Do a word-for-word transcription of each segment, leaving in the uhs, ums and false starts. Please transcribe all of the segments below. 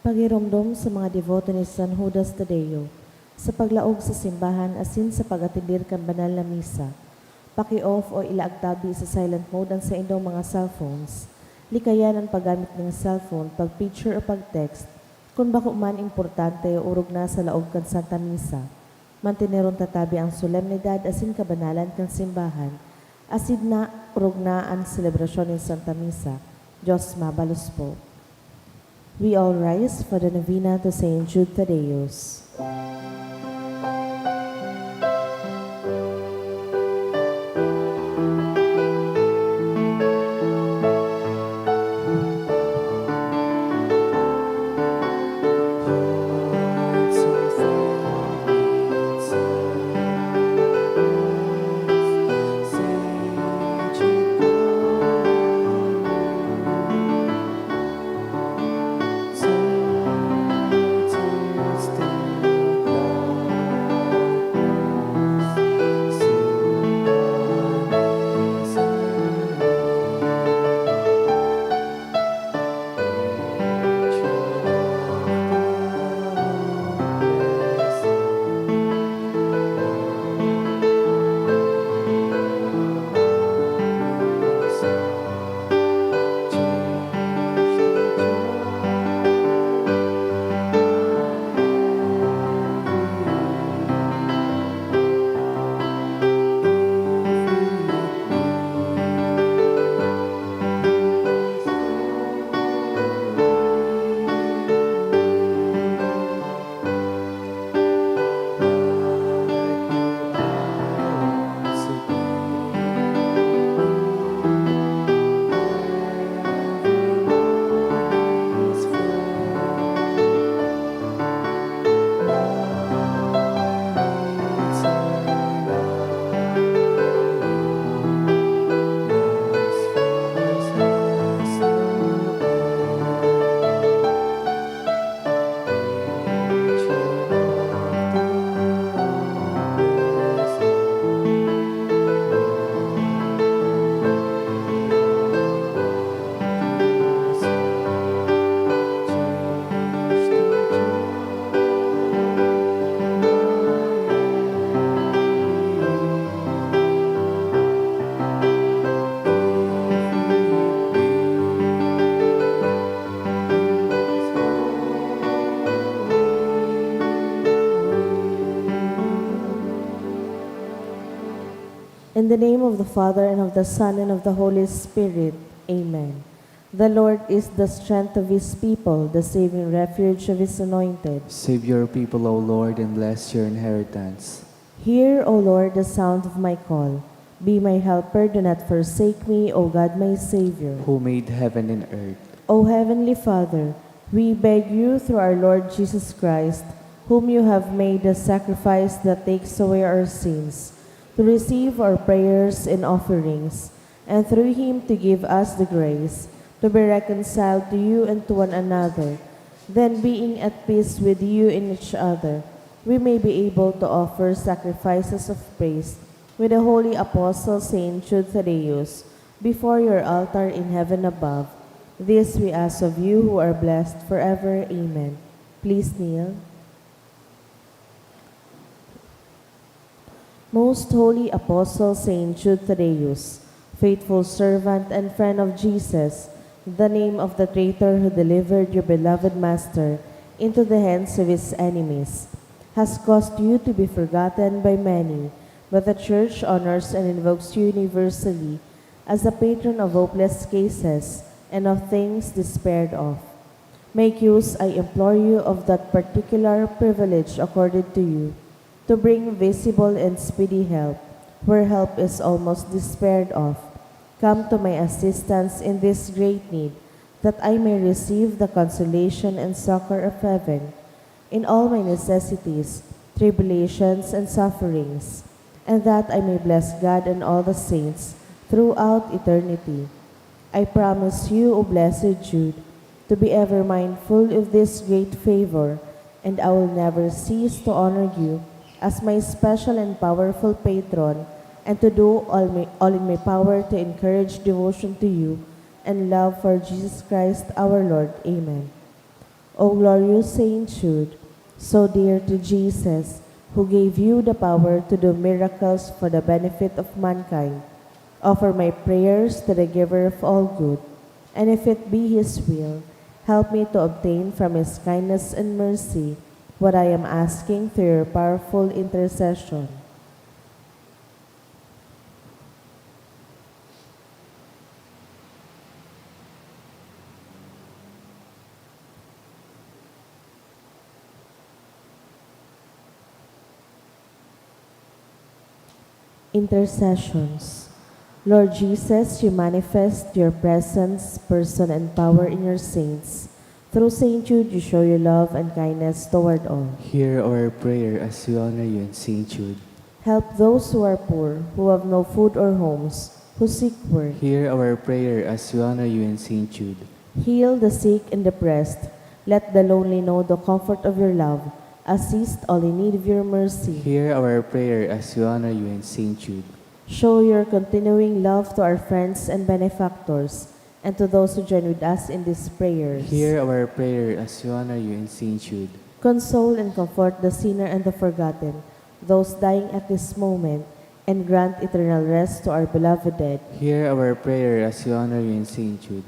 Pagiromdom sa mga deboto ni San Judas Tadeo sa paglaog sa simbahan asin sa pag-atender kan banal na misa. Paki-off o ilaag tabi sa silent mode an saindong mga cellphones. Likayan an paggamit nin cellphone, pag-picture o pag-text kun bako man importante o orog na sa laog kan Santa Misa. Manteneron ta tabi an solemnidad asin kabanalan kan simbahan. Asin na, orog na an selebrasyon nin Santa Misa. Diyos mabalos po. We all rise for the novena to Saint Jude Thaddeus. In the name of the Father, and of the Son, and of the Holy Spirit. Amen. The Lord is the strength of his people, the saving refuge of his anointed. Save your people, O Lord, and bless your inheritance. Hear, O Lord, the sound of my call. Be my helper, do not forsake me, O God, my Savior. Who made heaven and earth. O Heavenly Father, we beg you through our Lord Jesus Christ, whom you have made the sacrifice that takes away our sins, to receive our prayers and offerings, and through him to give us the grace to be reconciled to you and to one another, then being at peace with you and each other, we may be able to offer sacrifices of praise with the holy apostle Saint Jude Thaddeus before your altar in heaven above. This we ask of you who are blessed forever. Amen. Please kneel. Most Holy Apostle Saint Jude Thaddeus, faithful servant and friend of Jesus, the name of the traitor who delivered your beloved Master into the hands of his enemies, has caused you to be forgotten by many, but the Church honors and invokes you universally as the patron of hopeless cases and of things despaired of. Make use, I implore you, of that particular privilege accorded to you, to bring visible and speedy help where help is almost despaired of. Come to my assistance in this great need, that I may receive the consolation and succor of heaven in all my necessities, tribulations, and sufferings, and that I may bless God and all the saints throughout eternity. I promise you, O blessed Jude, to be ever mindful of this great favor, and I will never cease to honor you as my special and powerful patron, and to do all, my, all in my power to encourage devotion to you and love for Jesus Christ our Lord. Amen. O glorious Saint Jude, so dear to Jesus, who gave you the power to do miracles for the benefit of mankind, offer my prayers to the Giver of all good, and if it be His will, help me to obtain from His kindness and mercy what I am asking through your powerful intercession. Intercessions. Lord Jesus, you manifest your presence, person, and power in your saints. Through Saint Jude, you show your love and kindness toward all. Hear our prayer as we honor you in Saint Jude. Help those who are poor, who have no food or homes, who seek work. Hear our prayer as we honor you in Saint Jude. Heal the sick and depressed. Let the lonely know the comfort of your love. Assist all in need of your mercy. Hear our prayer as we honor you in Saint Jude. Show your continuing love to our friends and benefactors, and to those who join with us in these prayers. Hear our prayer as we honor you in Saint Jude. Console and comfort the sinner and the forgotten, those dying at this moment, and grant eternal rest to our beloved dead. Hear our prayer as we honor you in Saint Jude.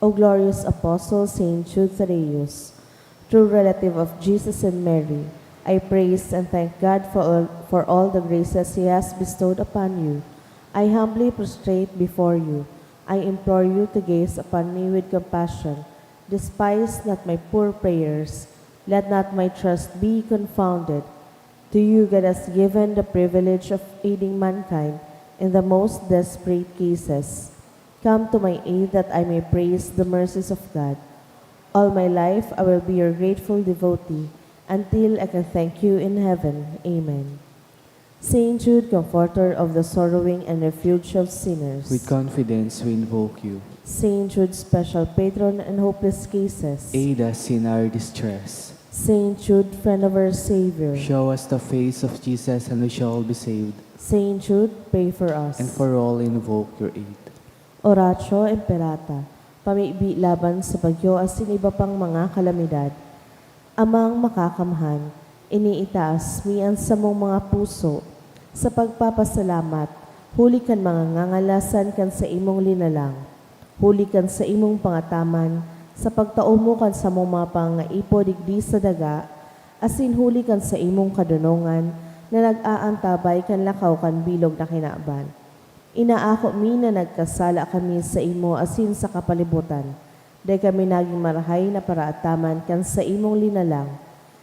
O glorious Apostle Saint Jude Thaddeus, true relative of Jesus and Mary, I praise and thank God for all, for all the graces He has bestowed upon you. I humbly prostrate before you. I implore you to gaze upon me with compassion. Despise not my poor prayers. Let not my trust be confounded. To you God has given the privilege of aiding mankind in the most desperate cases. Come to my aid that I may praise the mercies of God. All my life I will be your grateful devotee until I can thank you in heaven. Amen. Saint Jude, comforter of the sorrowing and refuge of sinners. With confidence we invoke you. Saint Jude, special patron in hopeless cases. Aid us in our distress. Saint Jude, friend of our Savior. Show us the face of Jesus and we shall be saved. Saint Jude, pray for us. And for all invoke your aid. Oratio Imperata, pamibi laban sa bagyo asin iba pang mga kalamidad. Amang Makakamhan, iniitaas mi an samong mga puso sa pagpapasalamat huli kan mga ngangalasan kan saimong linalang, huli kan saimong pangataman sa pagtao mo kan samong mga pangangaipo digdi sa daga, asin huli kan saimong kadonongan na nag-aantabay kan lakaw kan bilog na kinaban. Inaako mi na nagkasala kami saimo asin sa kapalibutan. Dai kami nagin marahay na paraataman kan saimong linalang.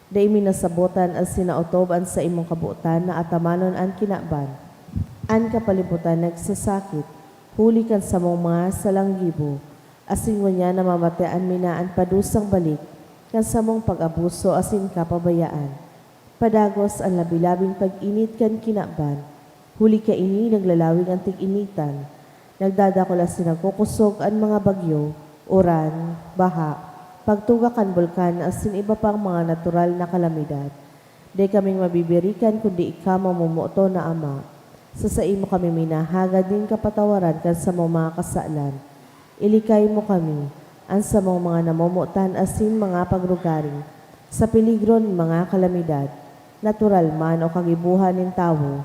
Dai mi nasabotan asin naotob an saimong kabotan na atamanon an kinaban. An kapalibutan nagsasakit, huli kan samong mga salang gibo, asin ngunyan namamatean mi na an padusang balik kan samong pag-abuso asin kapabayaan. Padagos an labi-labing pag-init kan kinaban, huli kaini naglalawig an tig-initan. Nagdadakul asin nagkukosog an mga bagyo, uran, baha, pagtuga kan bulkan asin iba pang mga natural na kalamidad. Dai kaming mabibirikan kundi ika, mamomoton na Ama. Sa saimo kami minahagad nin kapatawaran kan samong mga kasalan. Ilikay mo kami, an samong mga namomotan asin mga pagrugaring, sa peligro nin mga kalamidad, natural man o kagibohan nin tawo.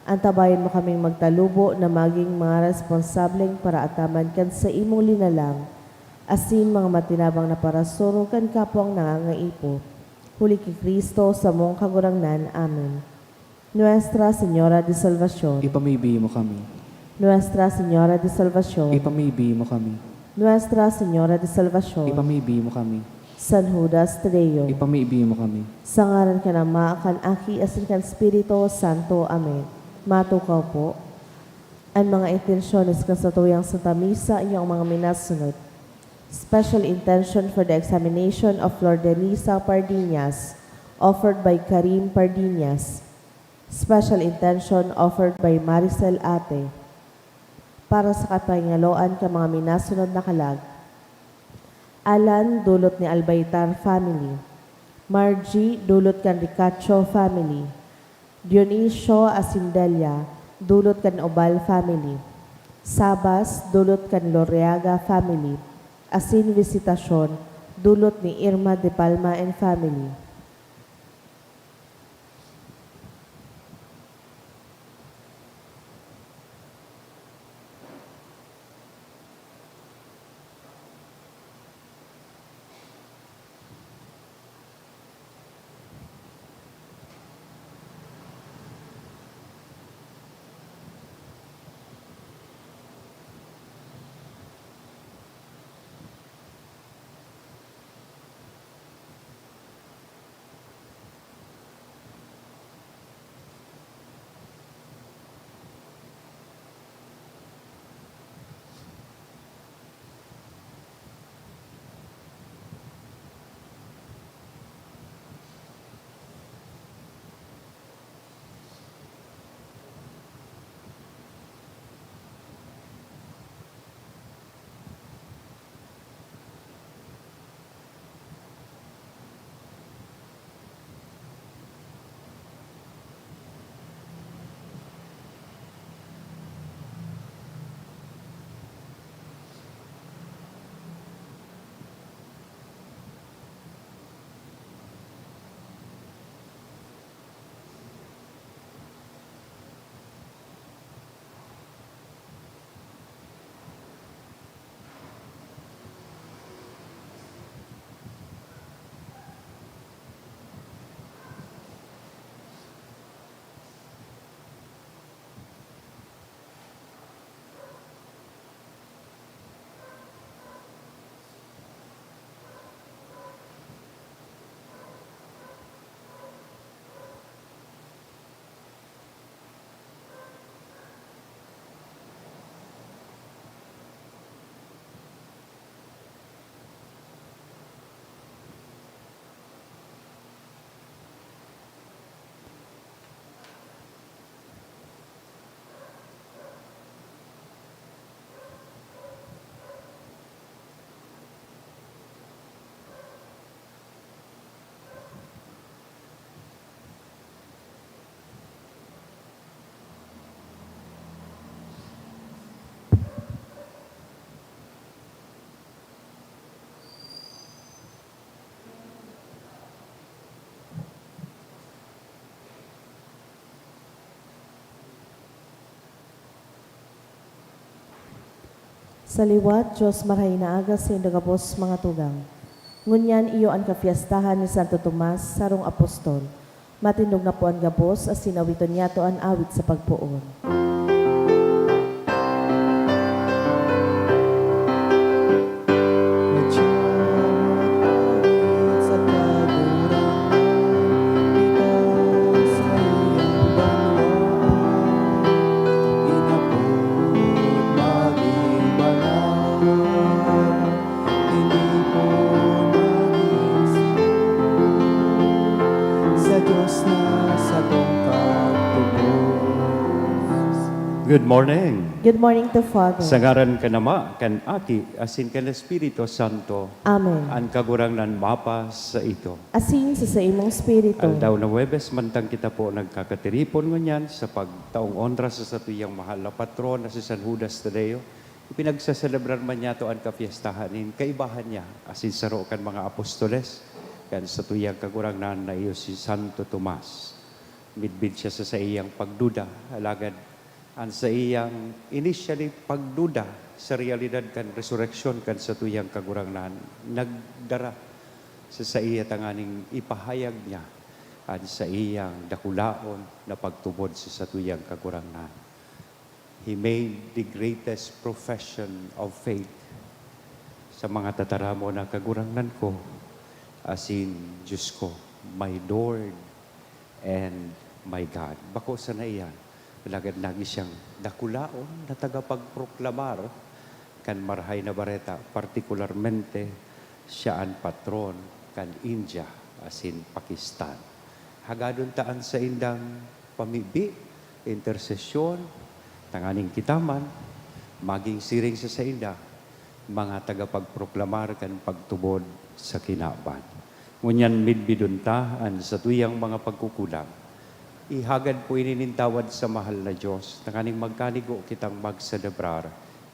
Antabayan mo kaming magtalubo na magin mga responsableng paraataman kan saimong linalang, asin mga matinabang na parasurog kan kapwang nangangaipo. Huli ki Cristo, samong Kagurangnan. Amen. Nuestra Señora de Salvacion. Ipamibi mo kami. Nuestra Señora de Salvacion. Ipamibi mo kami. Nuestra Señora de Salvacion. Ipamibi mo kami. San Judas Tadeo. Ipamibi mo kami. Sa ngaran kan Ama, kan Aki, asin kan Espiritu Santo. Amen. Matukaw po. An mga intensyones kan satuyang Santa Misa, inyong mga minasunod. Special intention for the examination of Flor Denisa Pardiñas, offered by Karim Pardiñas. Special intention offered by Maricel Ate. Para sa kapangaloan kan mga minasunod na kalag. Alan, dulot ni Albaytar family. Margie, dulot kan Ricacho family. Dionisio asin Delia, dulot kan Obal family. Sabas, dulot kan Loriaga family. Asin Visitacion, Dulot ni Irma de Palma and family. Sa liwat, Dios, marahay na aga saindo gabos, mga tugang. Ngunyan iyo an kapiestahan ni Santo Tomas, sarong apostol. Matindog na po an gabos, asin awiton niyato an awit sa pagpoon. Sa Diyos na satong pagtubos. Good morning. Good morning to Father. Sa ngaran kan Ama, kan Aki, asin kan Espiritu Santo. Amen. An Kagurangnan mapasaindo. Asin sa saimong espiritu. Aldaw na Huwebes, mantang kita po nagkakatiripon ngunyan sa pagtaong onra sa satuyang mahal na patron na si San Judas Tadeo, ipinagsaselebrar man niyato an kapiestahan nin kaibahan niya, asin saro kan mga apostoles kan satuyang Kagurangnan na iyo si Santo Tomas. Midbid siya sa saiyang pagduda, alagad an saiyang initially pagduda sa realidad kan resureksyon kan satuyang Kagurangnan nagdara sa saiya tanganing ipahayag niya an saiyang dakulaon na pagtubod sa satuyang Kagurangnan. He made the greatest profession of faith sa mga tataramon na, "Kagurangnan ko, asin Diyos ko, my Lord and my God." Bako sana iyan, alagad nagi siyang dakulaon na tagapagproklamar kan Marahay na Bareta, partikularmente, siya an patron kan India asin Pakistan. Hagadon ta an saindang pamibi, intersesyon, tanganing kita man magin siring sa sainda, mga tagapagproklamar kan pagtubod sa kinaban. Ngunyan midbidon ta an satuyang mga pagkukulang. Ihagad po ini nin tawad sa mahal na Diyos, tanganing magkanigo kitang magselebrar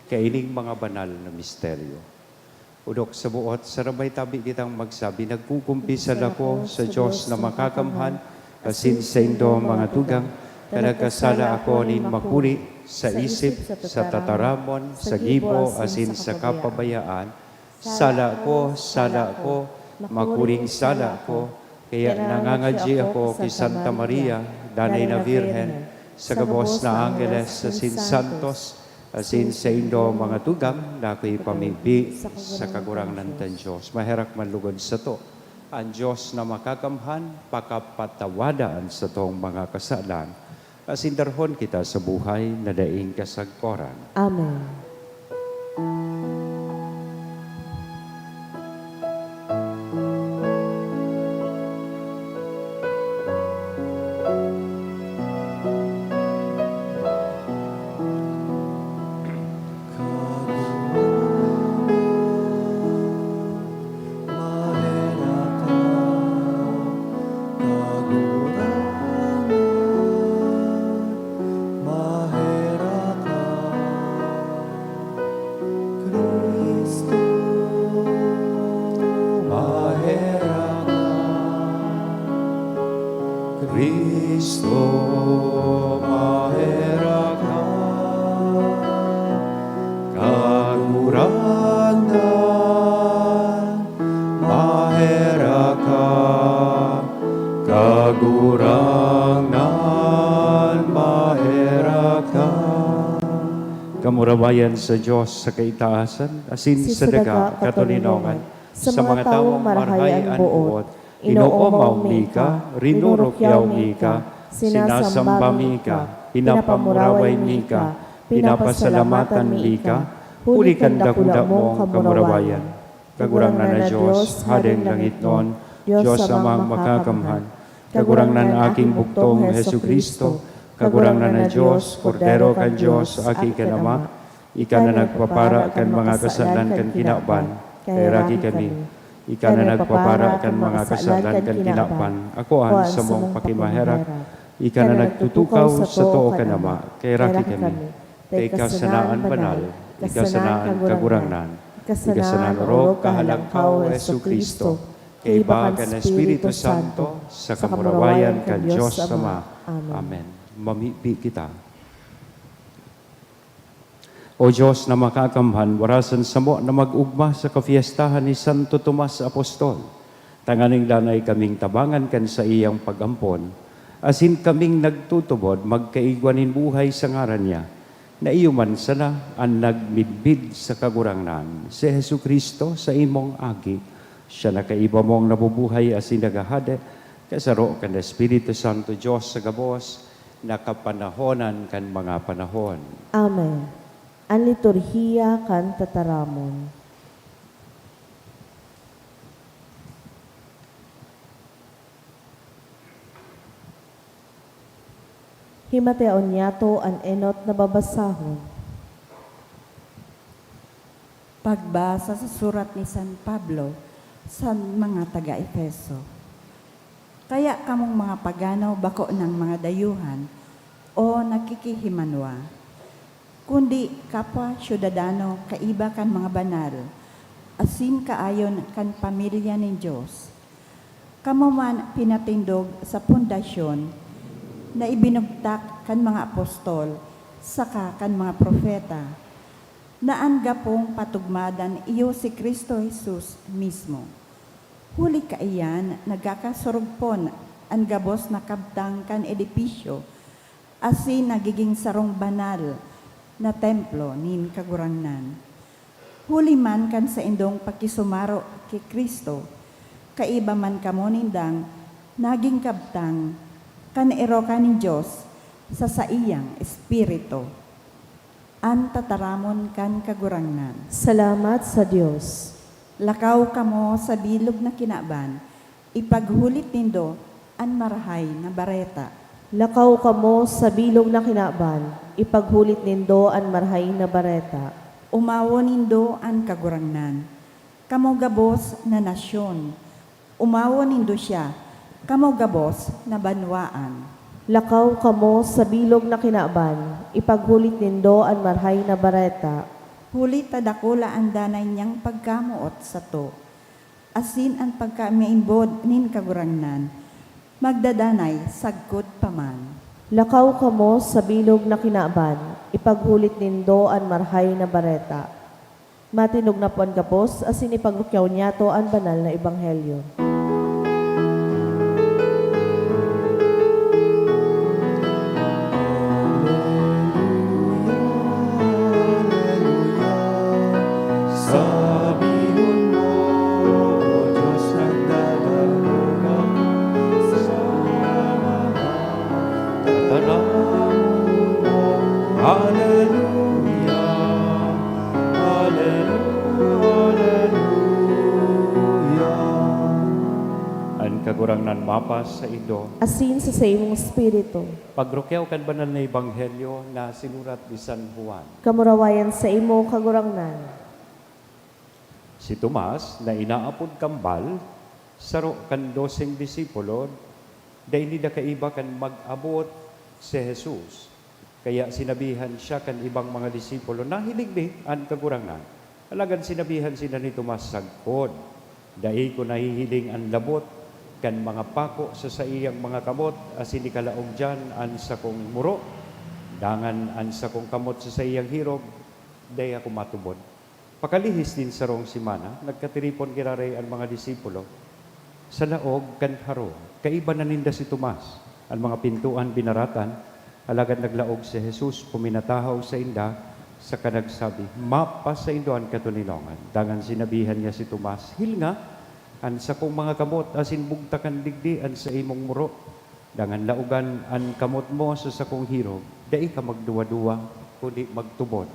kaining mga banal na misteryo. Odok sa buot, sarabay tabi kitang magsabi, "Nagkukumpisal ako sa Dios na makakamhan, asin saindo, mga tugang, ta nagkasala ako nin makuri, sa isip, sa tataramon, sa gibo, asin sa kapabayaan. Sala ko, sala ko, makuring sala ko." Kaya nangangadyi ako ki Santa Maria, danay na Birhen, sa gabos na anggeles asin santos, asin saindo, mga tugang, na ako'y pamibi sa Kagurangnan tan Dios. Maherak man lugod sato an Dios na makakamhan, pakapatawada an satong mga kasalan, asin darhon kita sa buhay na daing kasagkoran. Amen. Cristo, maherak ka. Cristo, maherak ka. Kagurangnan, maherak ka. Kagurangnan, maherak ka. Kamurawayan sa Dios sa kaitaasan, asin sa daga katoninongan, sa mga tawong marahay an boot, inoomaw mi ka, rinurukyaw mi ka, sinasamba mi ka, pinapamuraway mi ka, pinapasalamatan mi ka, huli kan dakula mong kamurawayan. Kagurangnan na Dios, Hadeng langitnon, Dios Amang makakamhan, Kagurangnan na Aking bugtong, Jesu-Cristo, Kagurangnan na Dios, Kordero kan Dios, Aki kan Ama, ika na nagpapara kan mga kasalan kan kinaban, kaheraki kami. Ika na nagpapara kan mga kasalan kan kinaban, akoan samong pakimaherak. Ika na nagtutukaw sa too kan Ama, kaheraki kami. Ta ika sana an banal, ika sana an Kagurangnan, ika sana an orog kahalangkaw, Jesu-Cristo, kaiba kan Espiritu Santo, sa kamurawayan kan Dios Ama. Amen. Mamibi kita. O Dios na makakamhan, warasan samo na mag-ogma sa kafiestahan ni Santo Tomas Apostol, tanganing danay kaming tabangan kan saiyang pag-ampon, asin kaming nagtutubod magkaigwa nin buhay sa ngaran niya, na iyo man sana an nagmidbid sa Kagurangnan, si Jesu-Cristo, saimong Aki. Siya na kaiba mong nabubuhay asin naghahade, kasaro kan Espiritu Santo, Dios sa gabos na kapanahonan kan mga panahon. Amen. An liturhiya kan tataramon. Himateon niyato an enot na babasahon. Pagbasa sa surat ni San Pablo sa mga taga-Efeso. Kaya kamong mga pagano bako nang mga dayuhan o nakikihimanwa, kundi kapwa syudadano kaiba kan mga banal, asin kaayon kan pamilya nin Dios. Kamo man pinatindog sa pundasyon na ibinugtak kan mga apostol saka kan mga propeta, na an gapong patugmadan iyo si Cristo Jesus mismo. Huli kaiyan, nagkakasurugpon an gabos na kabtang kan edipisyo, asin nagigin sarong banal na templo nin Kagurangnan. Huli man kan saindong pakisumaro ki Cristo, kaiba man kamo nindang nagin kabtang kan erokan nin Dios sa saiyang Espiritu. An tataramon kan Kagurangnan. Salamat sa Dios. Lakaw kamo sa bilog na kinaban, ipaghulit nindo an Marahay na Bareta. Lakaw kamo sa bilog na kinaban, ipaghulit nindo an Marahay na Bareta. Omawon nindo an Kagurangnan, kamo gabos na nasyon. Omawon nindo siya, kamo gabos na banwaan. Lakaw kamo sa bilog na kinaban, ipaghulit nindo an Marahay na Bareta. Huli ta dakula an danay niyang pagkamoot sato, asin an pagkamaimbod nin Kagurangnan magdadanay sagkod pa man. Lakaw kamo sa bilog na kinaban, ipaghulit nindo an Marahay na Bareta. Matinog na po an gabos, asin ipagrukyaw niyato an banal na ebanghelyo. Sabihon mo, O Diyos, nagdadalog ako sa mga tataramon mo. Hallelujah, hallelujah, hallelujah. An Kagurangnan mapasaindo. Asin sa saimong espiritu. Pagrukyaw kan banal na ebanghelyo na sinurat ni San Juan. Kamurawayan saimo, Kagurangnan. Si Tomas, na inaapod Kambal, saro kan doseng disipulo, dai ninda kaiba kan mag-abot si Jesus. Kaya sinabihan siya kan ibang mga disipulo, "Nahiling mi an Kagurangnan." Alagad sinabihan sinda ni Tomas sagkod, "Dai ko nahihiling an labot kan mga pako sa saiyang mga kamot, asin ikalaog diyan an sakong muro, dangan an sakong kamot sa saiyang hirog, dai ako matubod." Pakalihis nin sarong semana, nagkatiripon giraray an mga disipulo sa laog kan harong. Kaiba na ninda si Tomas. An mga pintoan binaratan, alagad naglaog si Jesus, puminatahaw sainda, saka nagsabi, "Mapasaindo an katoninongan." Dangan sinabihan niya si Tomas, "Hilnga an sakong mga kamot asin bugtakan digdi an saimong muro. Dangan laogan an kamot mo sa sakong hirog, dai ka magduwa-duwa, kundi magtubod."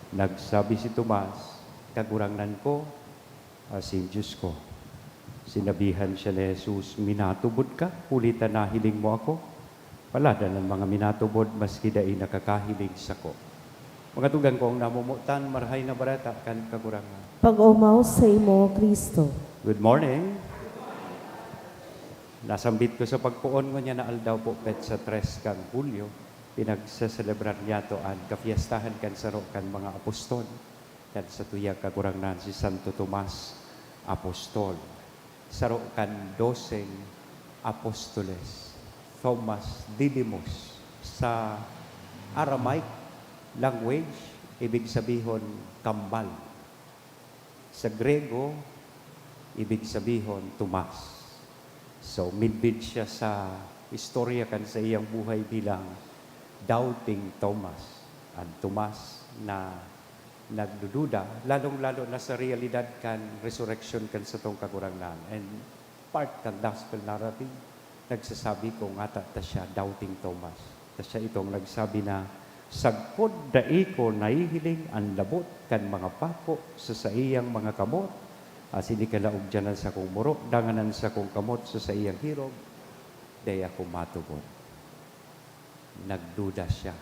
Nagsabi si Tomas, "Kagurangnan ko asin Dios ko." Sinabihan siya ni Jesus, "Minatubod ka, huli ta nahiling mo ako. Paladan an mga minatubod, maski dai nakakahiling sako." Mga tugang kong namomotan, Marahay na Bareta kan Kagurangnan. Pag-omaw saimo, Cristo. Good morning. Nasambit ko sa pagpoon ngunyan na aldaw po, petsa tres kan Hulyo, pinagseselebrar niyato an kapiestahan kan saro kan mga apostol, kan satuyang Kagurangnan, si Santo Tomas Apostol, saro kan doseng apostoles, Thomas Didymus. Sa Aramaic language, ibig sabihon, kambal. Sa Grego, ibig sabihon, Tomas. So, midbid siya sa istorya kan saiyang buhay bilang doubting Thomas, an Tomas na nagdududa, lalong-lalo na sa realidad kan resurrection kan satong Kagurangnan. And part kan gospel narrative, nagsasabi kung ata ta siya, doubting Thomas. Ta siya itong nagsabi na, "Sagkod dai ko nahihiling an labot kan mga pako sa saiyang mga kamot, asin ikalaog diyan an sakong muro, dangan an sakong kamot sa saiyang hirog, dai ako matubod." Nagduda siya.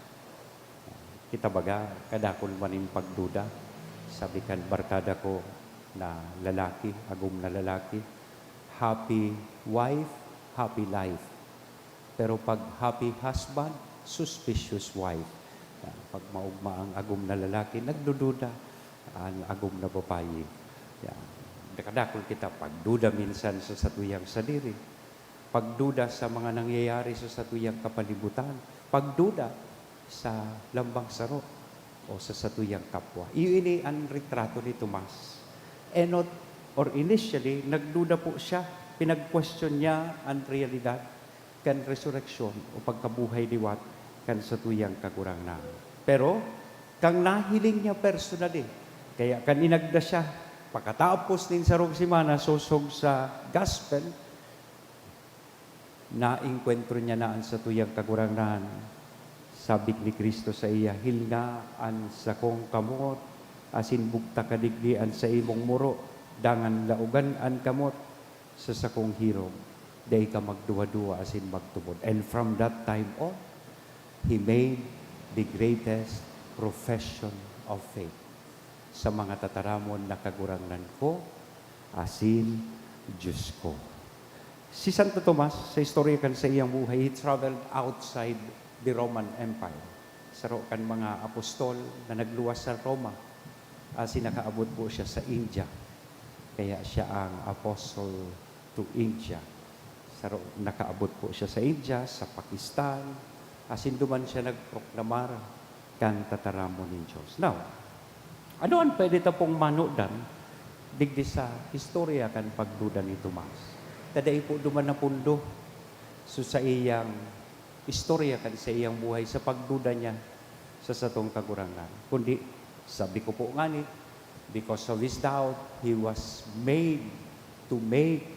Kita baga, kadakul man nin pagduda. Sabi kan barkada ko na lalaki, agom na lalaki, "Happy wife, happy life. Pero pag happy husband, suspicious wife." Yan. Pag maugma ang agom na lalaki, nagdududa ang agom na babayi. Yan. Kadakul kita pagduda minsan sa satuyang sadiri. Pagduda sa mga nangyayari sa satuyang kapalibutan, pagduda sa lambang saro o sa satuyang kapwa. Iyo ini an retrato ni Tomas. Enot, or initially, nagduda po siya, pinag-question niya an realidad kan resureksyon o pagkabuhay liwat kan satuyang Kagurangnan. Pero, kan nahiling niya personally, kaya kan inagda siya, pakatapos nin sarong semana, sosog sa gospel, naengkwentro niya na an satuyang Kagurangnan. Sabi ni Cristo saiya, "Hilnga an sakong kamot, asin bugtaka digdi an saimong muro, dangan laogan an kamot sa sakong hirog. Dai ka magduwa-duwa asin magtubod." And from that time on, he made the greatest profession of faith. Sa mga tataramon na Kagurangnan ko asin Diyos ko. Si Santo Tomas, sa istorya kan saiyang buhay, he traveled outside the Roman Empire. Saro kan mga apostol na nagluwas sa Roma. Asin nakaabot po siya sa India. Kaya siya ang Apostle to India. Saro, nakaabot po siya sa India, sa Pakistan, asin duman siya nagproklamar kan tataramon nin Dios. Now, ano an pwede ta pong manodan digdi sa istorya kan pagduda ni Tomas? Ta dai po duman napundo so saiyang istorya kan saiyang buhay sa pagduda niya sa satong Kagurangnan. Kundi, sabi ko po ngani, because of his doubt, he was made to make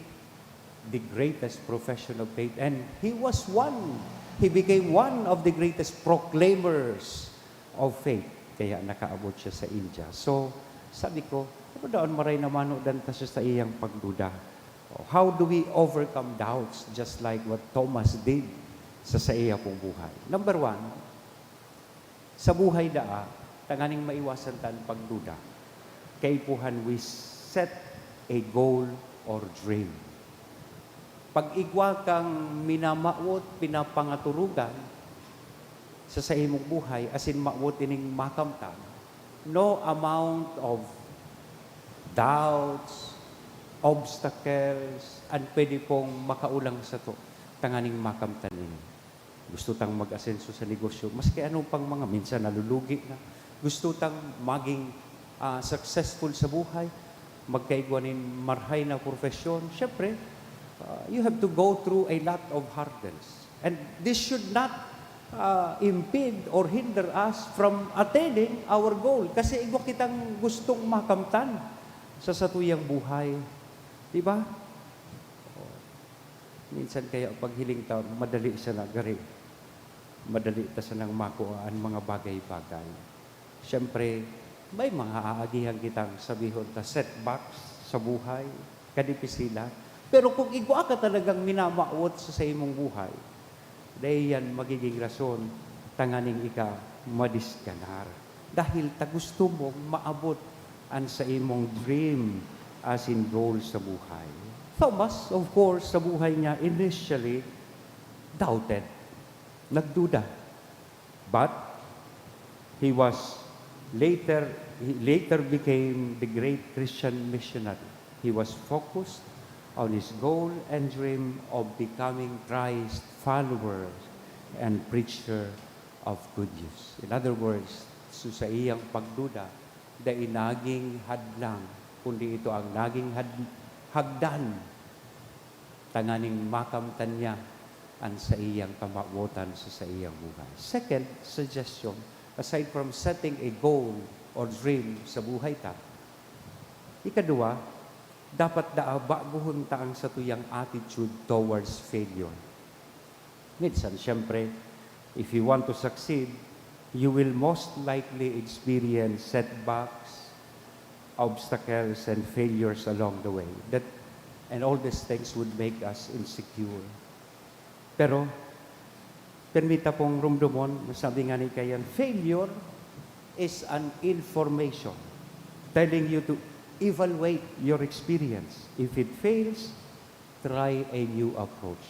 the greatest profession of faith. And he was one, he became one of the greatest proclaimers of faith. Kaya nakaabot siya sa India. So, sabi ko, ano daw an maray na manodan ta sa saiyang pagduda? How do we overcome doubts just like what Thomas did sa saiya pong buhay? Number one, sa buhay daa, tanganing maiwasan ta an pagduda, kaipuhan we set a goal or dream. Pag igwa kang minamawot, pinapangaturugan sa saimong buhay, asin mawot ining makamtan, no amount of doubts, obstacles, an pwede pong makaulang sato tanganing makamtan ini. Gusto tang mag-asenso sa negosyo, maski ano pang mga, minsan nalulugi na. Gusto tang maging, ah, successful sa buhay, magkaigwa nin marhay na profesyon. Siyempre, ah, you have to go through a lot of hurdles. And this should not, ah, impede or hinder us from attaining our goal. Kasi igwa kitang gustong makamtan sa satuyang buhay. Di ba? Minsan kaya paghiling ta, madali sana gari. Madali ta sanang makua an mga bagay-bagay. Siyempre, may mga aagihan kitang sabihon ta setbacks sa buhay, kadipisilan. Pero kung igwa ka talagang minamawot sa saimong buhay, dai yan magiging rason tanganing ika madisganar. Dahil ta gusto mong maabot an saimong dream asin goal sa buhay. Thomas, of course, sa buhay niya, initially, doubted. Nagduda. But he was later, he later became the great Christian missionary. He was focused on his goal and dream of becoming Christ follower and preacher of good news. In other words, so sa iyang pagduda, dai naging hadlang, kundi ito ang naging had-, hagdan tanganing makamtan niya an saiyang kamawotan sa saiyang buhay. Second suggestion, aside from setting a goal or dream sa buhay ta, ikaduwa, dapat daa bagohon ta ang satuyang attitude towards failure. Minsan, siyempre, if you want to succeed, you will most likely experience setbacks, obstacles, and failures along the way. That, and all these things would make us insecure. Pero, permita pong rumdomon, masabi nga ni Kayan, failure is an information telling you to evaluate your experience. If it fails, try a new approach.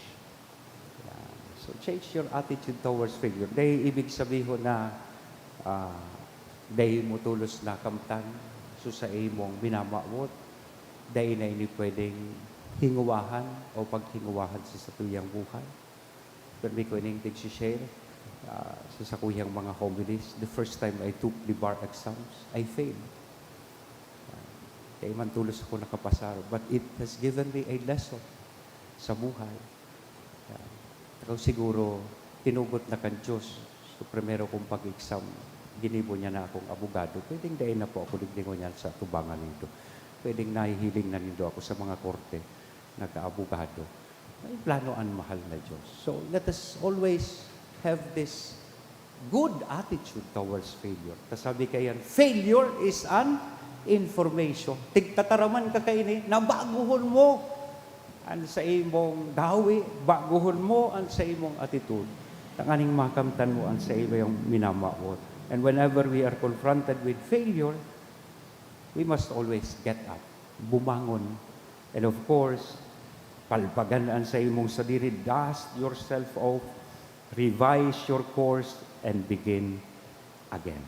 Yan. So, change your attitude towards failure. Dai ibig sabihon na, ah, dai mo tolos nakamtan so sa imong minamawot, dai na ini pwedeng hinguwahan o paghinguwahan sa satuyang buhay. Permi ko ining tig-share, ah, sa sakuyang mga homilies. The first time I took the bar exams, I failed. Ah, dai man tolos ako nakapasar, but it has given me a lesson sa buhay. Ah, ikaw siguro, tinugot na kan Diyos. So, primero kong pag-exam, ginibo niya na akong abogado. Pwedeng dai na po ako digdi ngunyan sa atubangan nindo. Pwedeng nahihiling na nindo ako sa mga korte, nag-aabogado. May plano an mahal na Diyos. So, let us always have this good attitude towards failure. Ta sabi kayan, "Failure is an information." Tigtataraman ka kaini, na bagohon mo an sa imong gawi, bagohon mo an sa imong attitude, tanganing makamtan mo an sa imong minamawot. And whenever we are confronted with failure, we must always get up, bumangon. And of course, palpagan an sa imong sadiri, dust yourself off, revise your course, and begin again.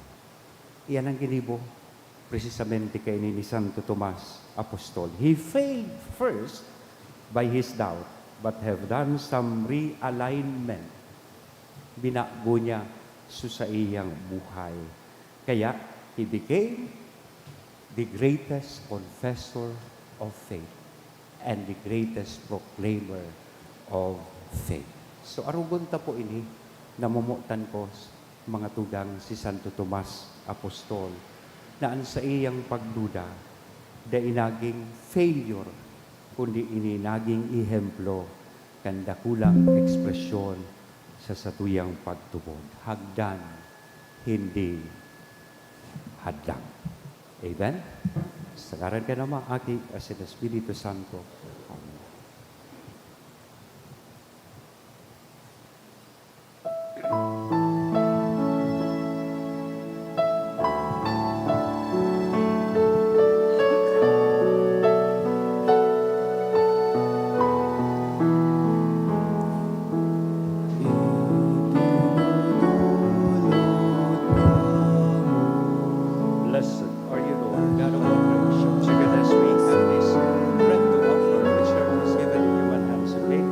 Iyan ang ginibo Precisamente kaini ni Santo Tomas Apostol. He failed first by his doubt, but have done some realignment. Binago niya sa saiyang buhay. Kaya, he became the greatest confessor of faith and the greatest proclaimer of faith. So, arogon ta po ini, namomotan ko, mga tugang, si Santo Tomas Apostol, na an saiyang pagduda dai naging failure, kundi ini naging ehemplo kan dakulang ekspresyon sa satuyang pagtubod. Hagdan, hindi hadlang. Amen? Sa ngaran kan Ama, Aki, asin Espiritu Santo. Amen. Blessed are you, Lord God of all creation. Even as we have this bread to offer, which Lord has given in human hands, and made.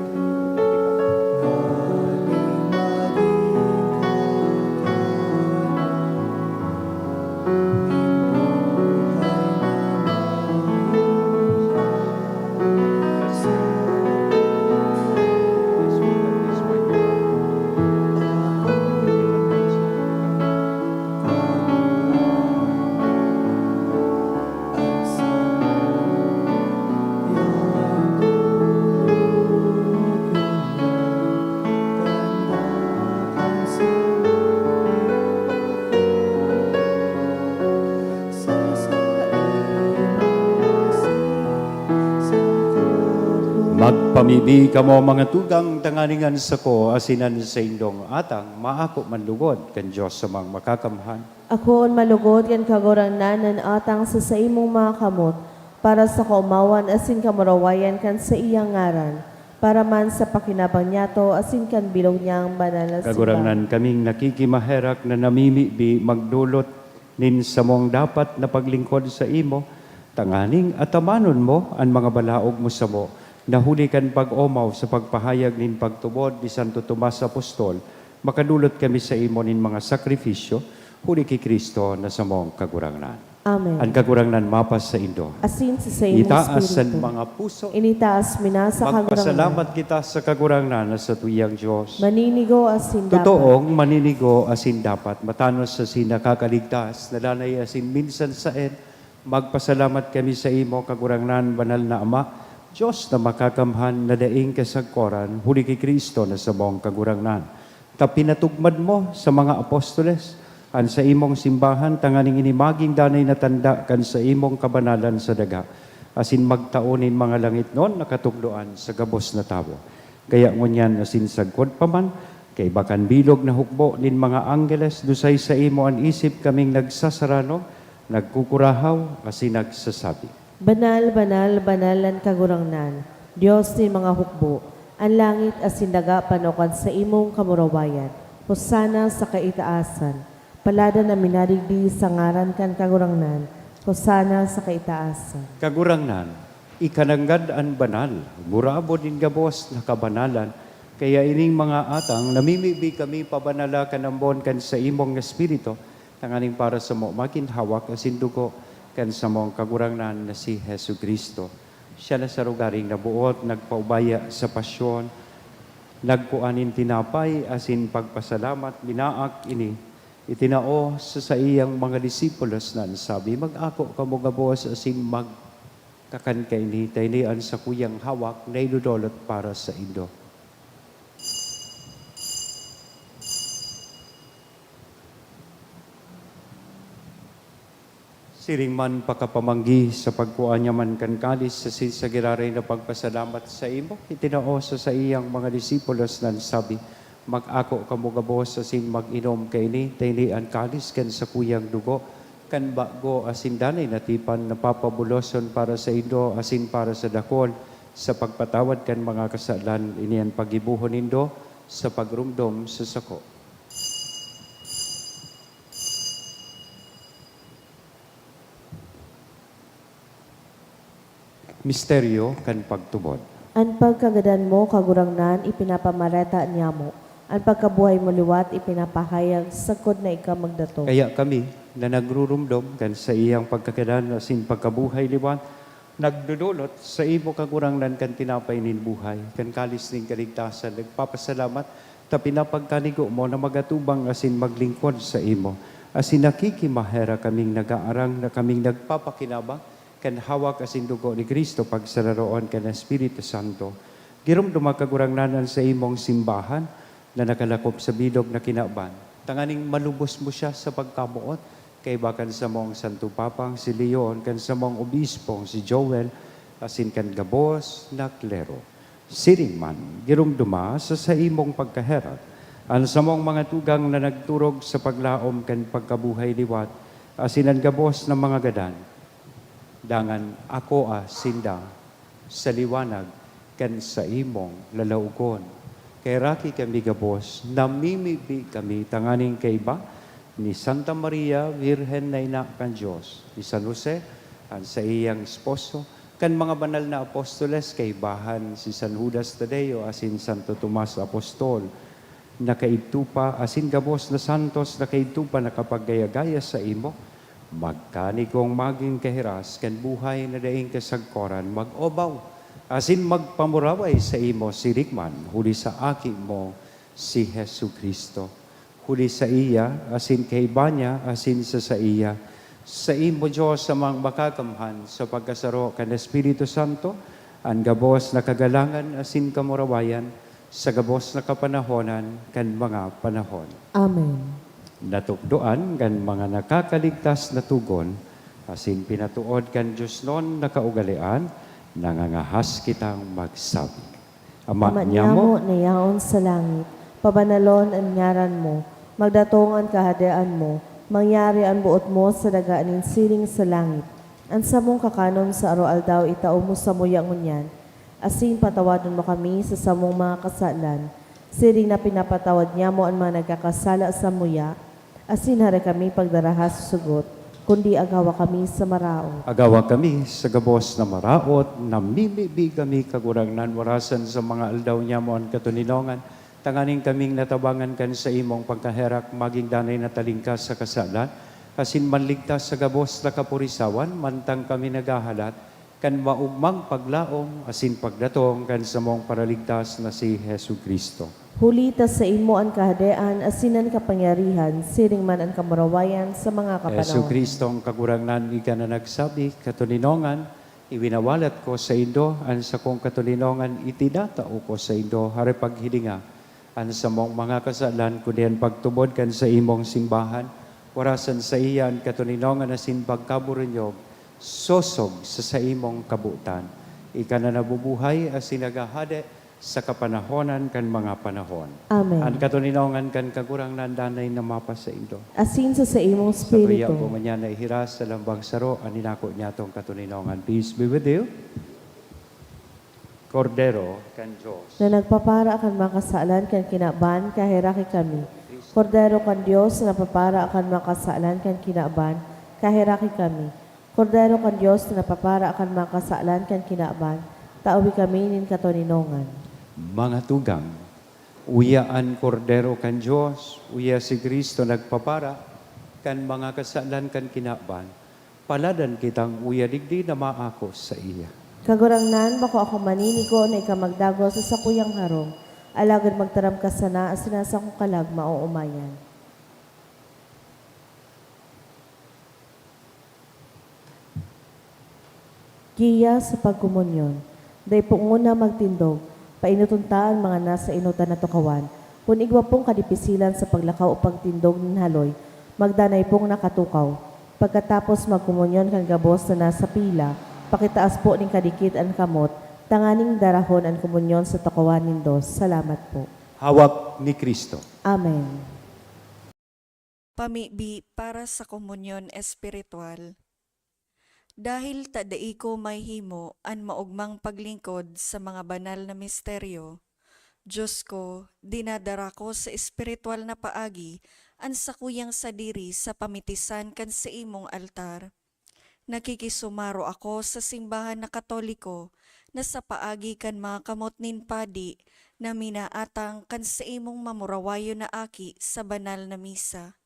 Magpamibi kamo, mga tugang, tanganing an sako asin an saindong atang maako man lugod kan Dios Amang Makakamhan. Akoon man lugod kan Kagurangnan an atang sa saimong mga kamot, para sa kaomawan asin kamurawayan kan saiyang ngaran, para man sa pakinabang niyato asin kan bilog niyang banal na simbahan. Kagurangnan, kaming nakikimaherak na namimibi magdolot nin samong dapat na paglingkod saimo, tanganing atamanon mo an mga balaog mo samo, na huli kan pag-omaw sa pagpahayag nin pagtubod ni Santo Tomas Apostol, makadolot kami saimo nin mga sakrifisyo, huli ki Cristo na samong Kagurangnan. Amen. An Kagurangnan mapasaindo. Asin sa saimong espiritu. Itaas an mga puso. Initaas mi na sa Kagurangnan. Magpasalamat kita sa Kagurangnan na satuyang Dios. Maninigo asin dapat. Totoong maninigo asin dapat, matanos asin nakakaligtas, na danay asin minsan saen. Magpasalamat kami saimo, Kagurangnan, Banal na Ama, Dios na Makakamhan, na daing kasagkoran, huli ki Cristo na samong Kagurangnan. Ta pinatugmad mo sa mga apostoles an saimong simbahan, tanganing ini magin danay na tanda kan saimong kabanalan sa daga, asin magtao nin mga langitnon na katukdoan sa gabos na tawo. Kaya ngunyan asin sagkod pa man, kaiba kan bilog na hukbo nin mga anggeles, dusay saimo an isip kaming nagsasaranog, nagkukurahaw, asin nagsasabi, Banal, banal, banal an Kagurangnan, Dios nin mga hukbo. An langit asin daga pano kan saimong kamurawayan. Hosana sa kaitaasan. Paladan an minadigdi sa ngaran kan Kagurangnan. Hosana sa kaitaasan. Kagurangnan, ika nanggad an banal, gurabo nin gabos na kabanalan. Kaya ining mga atang, namimibi kami pabanala kan ambon kan saimong Espiritu, tanganing para samo magin hawak asin dugo kan samong Kagurangnan na si Jesu-Cristo. Siya na sa rogaring naboot, nagpaubaya sa pasyon, nagkua nin tinapay asin pagpasalamat, binaak ini, itinao sa saiyang mga disipulos na an sabi, "Mag-ako kamo gabos asin magkakan kaini, ta ini an sakuyang hawak na idodolot para saindo." Siring man pakapamanggi sa pagkua niya man kan kalis, asin sa giraray na pagpasalamat saimo, itinao sa saiyang mga disipulos na an sabi, "Mag-ako kamo gabos asin mag-inom kaini, ta ini an kalis kan sakuyang dugo kan bago asin danay na tipan, na papabuloson para saindo asin para sa dakul sa pagpatawad kan mga kasalan. Ini an paggibohon nindo sa pagromdom sa sako." Misteryo kan pagtubod. An pagkagadan mo, Kagurangnan, ipinapamareta niamo. An pagkabuhay mo liwat ipinapahayag sagkod na ika magdatong. Kaya kami, na nagrurumdom kan saiyang pagkagadan asin pagkabuhay liwat, nagdodolot sa imo, Kagurangnan, kan tinapay nin buhay, kan kalis nin kaligtasan, nagpapasalamat ta pinapagkanigo mo na magatubang asin maglingkod sa imo. Asin nakikimaherak kaming nagaarang na kaming nagpapakinabang kan hawak asin dugo ni Cristo pagsararoon kan Espiritu Santo. Giromdoma, Kagurangnan, an saimong simbahan na nakalakop sa bilog na kinaban, tanganing malubos mo siya sa pagkamoot kaiba kan samong Santo Papang si Leon, kan samong Obispong si Joel, asin kan gabos na klero. Siring man, giromdoma sa saimong pagkaherak an samong mga tugang na nagturog sa paglaom kan pagkabuhay liwat, asin an gabos na mga gadan. Dangan akoa sinda sa liwanag kan saimong lalaogon. Kaheraki kami gabos, namimibi kami tanganing kaiba ni Santa Maria, Birhen na ina kan Dios, ni San Jose, an saiyang esposo, kan mga banal na apostoles, kaibahan si San Judas Tadeo asin Santo Tomas Apostol, na kaidto pa, asin gabos na santos na kaidto pa nakapaggaya-gaya saimo, magkanigong magin kahiras kan buhay na daing kasagkoran, mag-obaw asin magpamuraway saimo, siring man huli sa Aki mo, si Jesu-Cristo. Huli saiya, asin kaiba niya, asin sa saiya, saimo, Dios, Amang Makakamhan, sa pagkasaro kan Espiritu Santo, an gabos na kagalangan asin kamurawayan, sa gabos na kapanahonan kan mga panahon. Amen. Natukdoan kan mga nakakaligtas na togon, asin pinatood kan diosnon na kaugalean, nangangahas kitang magsabi, Ama Ama niamo, niamo na yaon sa langit, pabanalon an ngaran mo, magdatong an kahadean mo, mangyari an boot mo sa daga nin siring sa langit. An samong kakanon sa aroaldaw itao mo samuya ngunyan, asin patawadon mo kami sa samong mga kasalan, siring na pinapatawad niamo an mga nagkakasala samuya, asin hare kami pagdaraha sa sugot, kundi agawa kami sa maraot. Agawa kami sa gabos na maraot, namimibi kami, Kagurangnan, warasan sa mga aldaw niamo an katoninongan, tanganing kaming natabangan kan saimong pagkaherak, magin danay na talingkas sa kasalan, asin manligtas sa gabos na kapurisawan, mantang kami naghahalat kan maogmang paglaom asin pagdatong kan samong Paraligtas na si Jesu-Cristo. Huli ta saimo an kahadean asin an kapangyarihan, siring man an kamurawayan sa mga kapanahon. Jesu-Cristo, ang Kagurangnan, ika na nagsabi, Katoninongan, iwinawalat ko saindo, an sakong katoninongan itinatao ko saindo, hare paghilinga an samong mga kasalan, kundi an pagtubod kan saimong simbahan, warasan saiya an katoninongan asin pagkaburunyog, sosog sa saimong kabotan. Ika na nabubuhay asin naghahade sa kapanahonan kan mga panahon. Amen. An katoninongan kan Kagurangnan danay na mapasaindo. Asin sa saimong Sa tuya espiritu. ko man niya nahihiras sa lambang saro, an inako niya tong katoninongan. Peace be with you. Kordero kan Diyos. Na nagpapara kan mga kasalan kan kinaban, kaheraki kami. Kordero kan Dios na nagpapara kan mga kasalan kan kinaban, kaheraki kami. Kordero kan Dios na nagpapara kan mga kasalan kan kinaban, tawi kami nin katoninongan. Mga tugang, uya an Kordero kan Dios, uya si Cristo nagpapara kan mga kasalan kan kinaban. Paladan kitang uya digdi na maako saiya. Kagurangnan, bako ako maninigo na ika magdagos sa sakuyang harong, alagad magtaram ka sana asin an sakong kalag maoomayan. Giya sa pagkomunyon. Dai po nguna magtindog, paenoton ta an mga nasa enotan na tukawan. Kun igwa pong kadipisilan sa paglakaw o pagtindog nin haloy, magdanay pong nakatukaw. Pagkatapos magkomunyon kan gabos na nasa pila, pakitaas po nin kadikit an kamot, tanganing darahon an komunyon sa tukawan nin dos. Salamat po. Hawak ni Cristo. Amen. Pamibi para sa komunyon espiritual. Dahil ta dai ko mahimo an maogmang paglingkod sa mga banal na misteryo, Diyos ko, dinadara ko sa espiritual na paagi an sakuyang sadiri sa pamitisan kan saimong altar. Nakikisumaro ako sa simbahan na Katoliko na sa paagi kan mga kamot nin padi na minaatang kan saimong mamurawayon na aki sa banal na misa.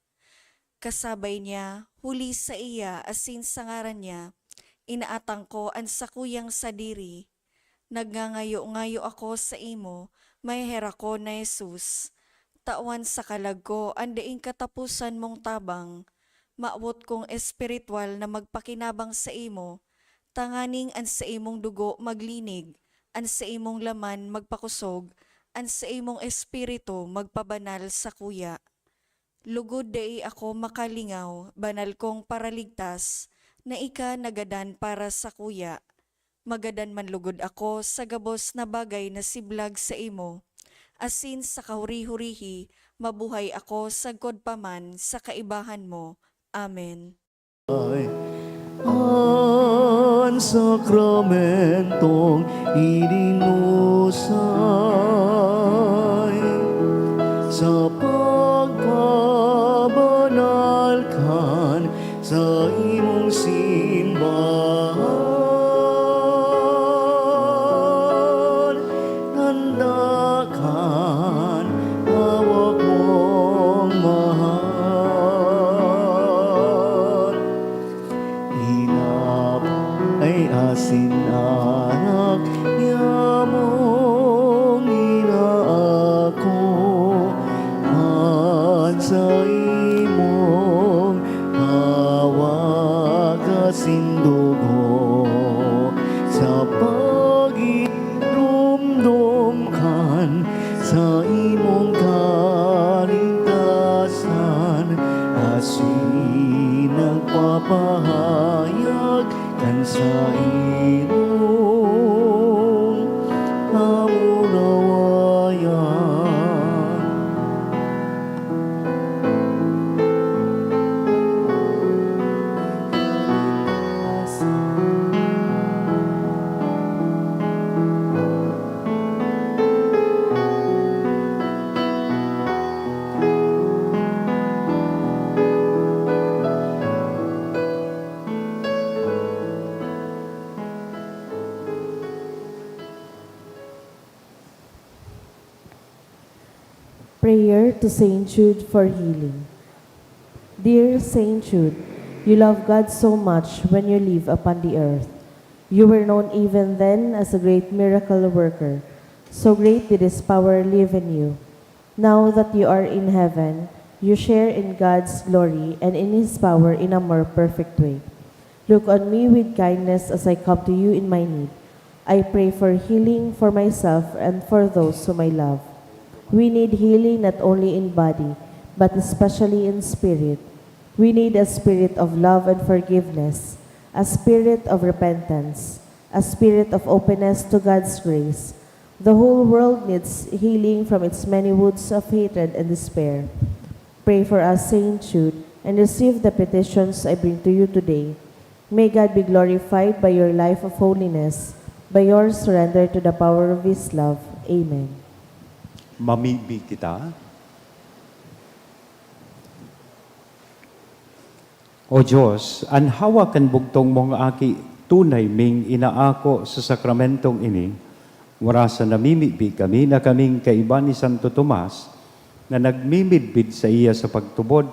Kasabay niya, huli sa iya asin sa ngaran niya, inaatang ko an sakuyang sadiri. Nagngangayo-ngayo ako saimo, maheherakon na Jesus. Tawan sa kalag ko an daing kataposan mong tabang. Mawot kong espiritual na magpakinabang saimo, tanganing an saimong dugo maglinig, an saimong laman magpakosog, an saimong espiritu magpabanal sakuya. Lugod dai ako makalingaw, banal kong Paraligtas, na ika nagadan para sakuya. Magadan man lugod ako sa gabos na bagay na siblag saimo, asin sa kahuri-hurihi mabuhay ako sagkod pa man sa kaibahan mo. Amen. Ay, an sakramentong ininusay sa pagpabanal kan saimong simbahan, tanda kan hawak mong mahal. Inapay asin anak niyamong inaako, an saimong hawak asin dugo, sa pagirumdom kan saimong kaligtasan, asin nagpapahayag kan saimong kamurawayan. Prayer to Saint Jude for healing. Dear Saint Jude, you love God so much when you live upon the earth. You were known even then as a great miracle worker. So great did His power live in you. Now that you are in heaven, you share in God's glory and in His power in a more perfect way. Look on me with kindness as I come to you in my need. I pray for healing for myself and for those whom I love. We need healing not only in body, but especially in spirit. We need a spirit of love and forgiveness, a spirit of repentance, a spirit of openness to God's grace. The whole world needs healing from its many wounds of hatred and despair. Pray for us, Saint Jude, and receive the petitions I bring to you today. May God be glorified by your life of holiness, by your surrender to the power of His love. Amen. Mamibi kita. O Diyos, an hawak kan bugtong mong Aki, tunay ming inaako sa sakramentong ini. Ngarasan namimibi kami na kaming kaiba ni Santo Tomas, na nagmimidbid saiya sa pagtubod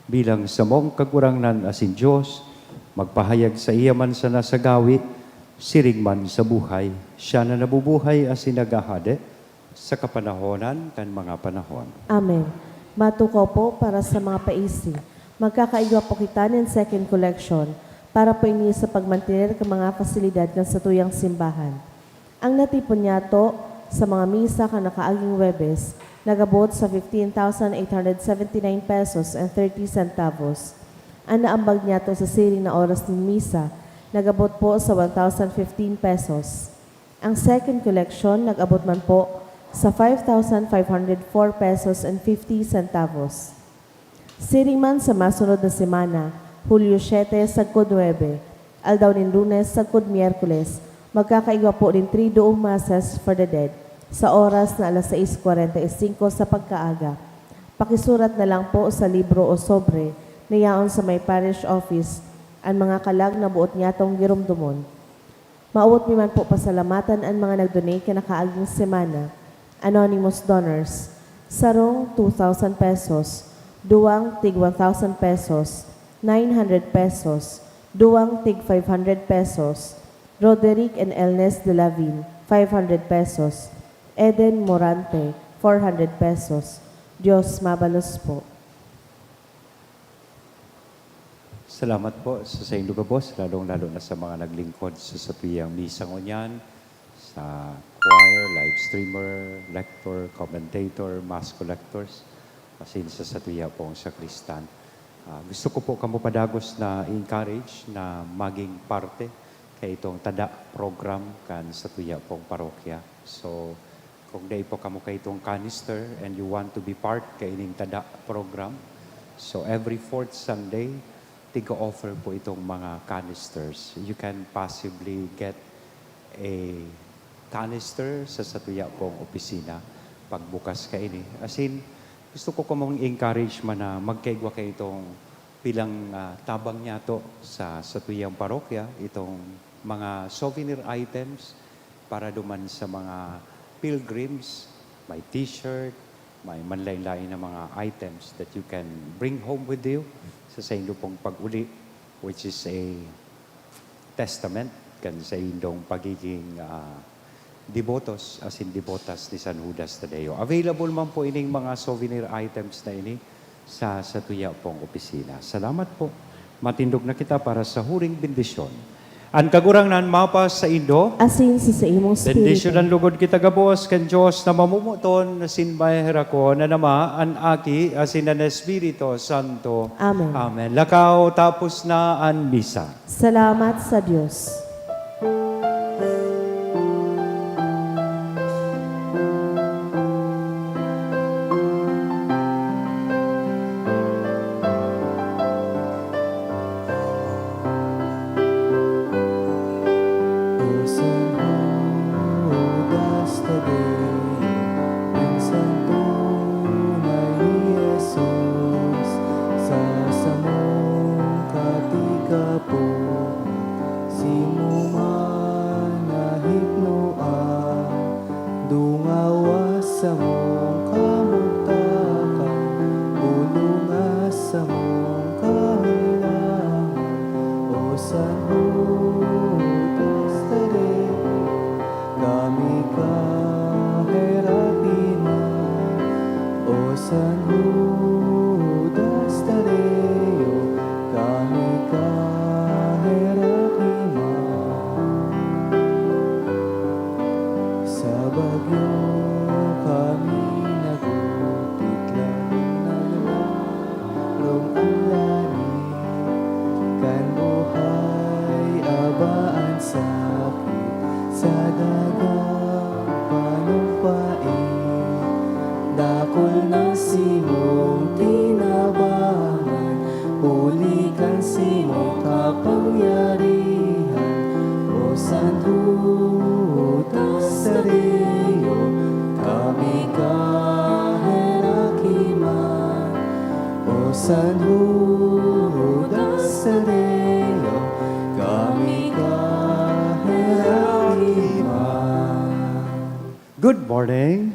bilang samong Kagurangnan asin Dios, magpahayag saiya man sana sa gawi, siring man sa buhay. Siya na nabubuhay asin naghahade sa kapanahonan kan mga panahon. Amen. Matukaw po para sa mga paisi. Magkakaigwa po kita nin second collection para po ini sa pagmantener kan mga pasilidad kan satuyang simbahan. Ang natipon niyato sa mga misa kan nakaaging Huwebes nag-abot sa fifteen thousand eight hundred seventy-nine pesos and thirty centavos. An naambag niyato sa siring na oras nin misa nag-abot po sa one thousand fifteen pesos. Ang second collection nag-abot man po sa five thousand five hundred four pesos and fifty centavos. Siring man sa masunod na semana, Hulyo siete sagkod nuebe, aldaw nin Lunes sagkod Miyerkules, magkakaigwa po nin Triduum Masses for the Dead sa oras na alas sais kwarenta y singko sa pagkaaga. Pakisurat na lang po sa libro o sobre na yaon sa may parish office an mga kalag na boot nyatong giromdomon. Mawot mi man po pasalamatan an mga nag-donate kan nakaaging semana. Anonymous donors, sarong, two thousand pesos, duwang, tig one thousand pesos, nine hundred pesos, duwang, tig five hundred pesos, Roderick and Elnes de Lavin, five hundred pesos, Eden Morante, four hundred pesos. Diyos mabalos po. Salamat po sa saindong gabos, lalong-lalo na sa mga naglingkod sa satuyang misa ngunyan, sa choir, live streamer, lector, commentator, mass collectors, asin sa satuya pong sakristan. Ah, gusto ko po kamo padagos na i-encourage na maging parte kaitong tada program kan satuya pong parokya. So, kung dai po kamo kaitong canister and you want to be part kaining tada program, so every fourth Sunday, tiga-offer po itong mga canisters. You can possibly get a canister sa satuya pong opisina pagbukas kaini. Asin, gusto ko kamong encourage man na magkaigwa kaitong bilang, ah, tabang nyato sa satuyang parokya, itong mga souvenir items para duman sa mga pilgrims, may t-shirt, may manlain-lain na mga items that you can bring home with you sa saindo pong pag-uli, which is a testament kan saindong pagiging, ah, debotos asin debotas ni San Judas Tadeo. Available man po ining mga souvenir items na ini sa satuya pong opisina. Salamat po. Matindog na kita para sa huring bendisyon. An Kagurangnan mapa saindo. Asin sa saimong Bendisyon espiritu. Lugod kita gabos kan Dios na mamomoton asin maheherakon, an Ama, an Aki, asin an Espiritu Santo. Amen. Amen. Lakaw, tapos na an misa. Salamat sa Diyos. O San Judas Tadeo, an santo na ni Jesus, sa samong katikapon, simo man nahiknoan, dungawa samong kamugtakan, bulonga samong kahelangan. O San Judas Tadeo, kami kaheraki man. O San Judas Tadeo, kami kaheraki man. Sa bagyo kami nagupit lang, naglarong an langit, kan buhay aba an sakit, sa dagang panupait, dakul na simong tinabangan, huli kan simong kapangyarihan. O San Judas Tadeo, kami kaheraki man. O San Judas Tadeo, kami kaheraki man. Good morning.